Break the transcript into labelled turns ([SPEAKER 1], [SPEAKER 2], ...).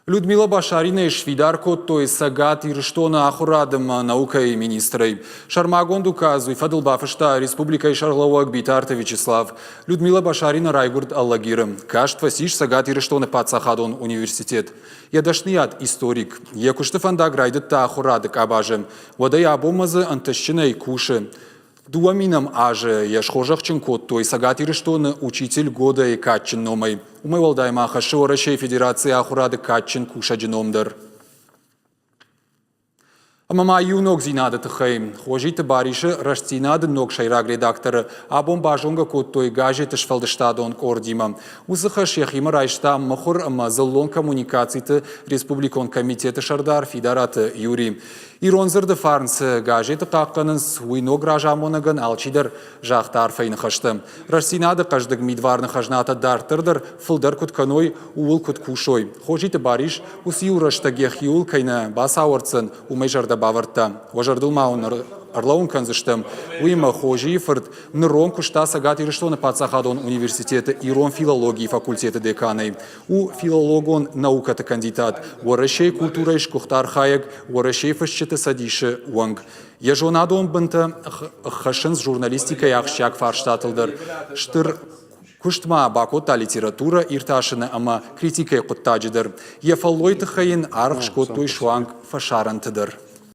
[SPEAKER 1] Людмила Башаринайы сфидар кодтой Цӕгат Ирыстоны ахуырад ӕмӕ наукӕйы министрӕй. Сӕрмагонд указ уый фӕдыл бафыста республикӕйы сӕргълӕууӕг Битарты Вячеслав. Людмила Башарина райгуырд Алагиры. Каст фӕцис Цӕгат Ирыстоны паддзахадон университет. Йӕ дӕсныйад историк. Йӕ куысты фӕндаг райдыдта ахуырады къабазы. Уӕдӕй абонмӕ дзы ӕнтыстджынӕй кусы. Дыууӕ минӕм азы йӕ схорзӕхджын кодтой Цӕгат Ирыстоны Учитель года-йы кадджын номӕй. Уымӕй уӕлдай ма хӕссы Уӕрӕсейы Федерацийы ахуырады кадджын кусӕджы ном дӕр. Ӕмӕ ма иу ногдзинады тыххӕй. Хозиты Барисы Рӕстдзинад-ы ног сӕйраг редакторы абон базонгӕ кодтой газеты сфӕлдыстадон къордимӕ. Уыцы хӕс йӕхимӕ райста мыхуыр ӕмӕ дзыллон коммуникациты республикон комитеты сӕрдар Фидараты Юрий. Ирон дзырды фарн цы газеты хъахъхъӕнынц, уый ног разамонӕгӕн алчидӕр загъта арфӕйы ныхӕстӕ. Рӕстдзинады хъӕздыг мидварны хӕзнатӕ дарддӕр дӕр фылдӕр куыд кӕной, ууыл куыд кусой. Хозиты Барис уыцы-иу рӕстӕг йӕхиуыл кӕй нӕ бацауӕрддзӕн, уымӕй зӕрдӕ бавӕрдта. Уӕ зӕрдыл ма уын ӕрлӕууын кӕндзыстӕм, уыимӕ Хозийы фырт ныронг куыста Цӕгат Ирыстоны паддзахадон университеты ирон филологийы факультеты деканӕй. У филологон наукӕты кандидат, Уӕрӕсейы культурӕйы сгуыхт архайӕг, Уӕрӕсейы фысджыты цӕдисы уӕнг. Йӕ зонадон бынтӕ хӕссынц журналистикӕйы ахсджиаг фарстатыл дӕр. Стыр куыст ма бакодта литературӕ иртасыны ӕмӕ критикӕйы хъуыддаджы дӕр. Йӕ фӕллойы тыххӕй йын аргъ скодтой суанг фӕсарӕнты дӕр.